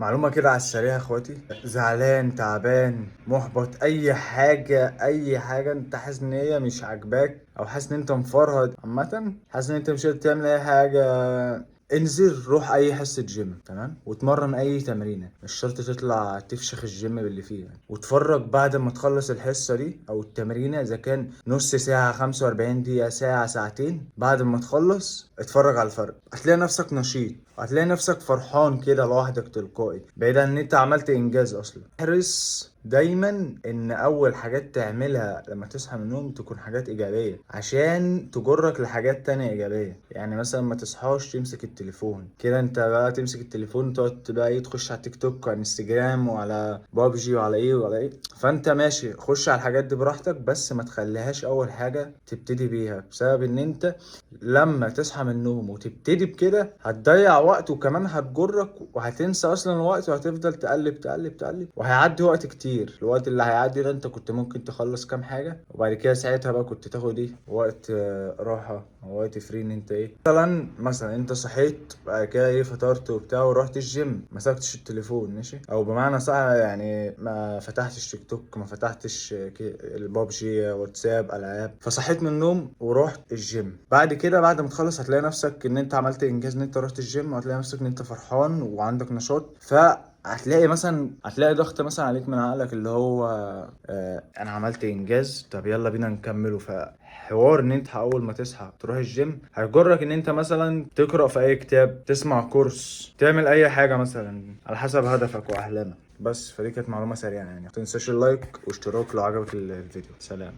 معلومة كده على السريع يا اخواتي، زعلان، تعبان، محبط، اي حاجة، اي حاجة انت حاسس ان هي مش عاجباك، او حاسس ان انت مفرهد عامة، حاسس ان انت مش قادر تعمل اي حاجة، انزل روح اي حصة جيم، تمام، واتمرن اي تمرينة، مش شرط تطلع تفشخ الجيم باللي فيه يعني. واتفرج بعد ما تخلص الحصة دي او التمرينة، اذا كان نص ساعة، 45 دقيقة، ساعة، ساعتين، بعد ما تخلص اتفرج على الفرق. هتلاقي نفسك نشيط، هتلاقي نفسك فرحان كده لوحدك تلقائي، بعيد عن ان انت عملت انجاز اصلا. احرص دايما ان اول حاجات تعملها لما تصحى من النوم تكون حاجات ايجابية، عشان تجرك لحاجات تانية ايجابية. يعني مثلا ما تصحاش تمسك التليفون كده، انت بقى تمسك التليفون تقعد بقى ايه، تخش على تيك توك وعلى انستجرام وعلى بابجي وعلى ايه وعلى ايه. فانت ماشي خش على الحاجات دي براحتك، بس ما تخليهاش اول حاجة تبتدي بيها، بسبب ان انت لما تصحى من النوم وتبتدي بكده هتضيع وقت، وكمان هتجرك وهتنسى اصلا الوقت، وهتفضل تقلب تقلب تقلب، وهيعدي وقت كتير. الوقت اللي هيعدي ده انت كنت ممكن تخلص كام حاجة، وبعد كده ساعتها بقى كنت تاخد ايه، وقت راحة، وقت free ان انت ايه، مثلا انت صحيت بعد كده ايه، فطرت وبتاع ورحت الجيم، ما مسكتش التليفون، ماشي، او بمعنى صح يعني ما فتحتش تيك توك، ما فتحتش البابجي، واتساب، العاب، فصحيت من النوم ورحت الجيم. بعد كده بعد ما تخلص هتلاقي نفسك ان انت عملت انجاز، ان انت رحت الجيم، وهتلاقي نفسك ان انت فرحان وعندك نشاط. ف هتلاقي مثلا، هتلاقي ضغط مثلا عليك من عقلك اللي هو انا عملت انجاز، طب يلا بينا نكمله. فحوار ان انت اول ما تصحى تروح الجيم هيجرك ان انت مثلا تقرا في اي كتاب، تسمع كورس، تعمل اي حاجة مثلا على حسب هدفك واحلامك. بس فدي كانت معلومة سريعة يعني. ما تنساش ال like واشتراك لو عجبك الفيديو. سلام.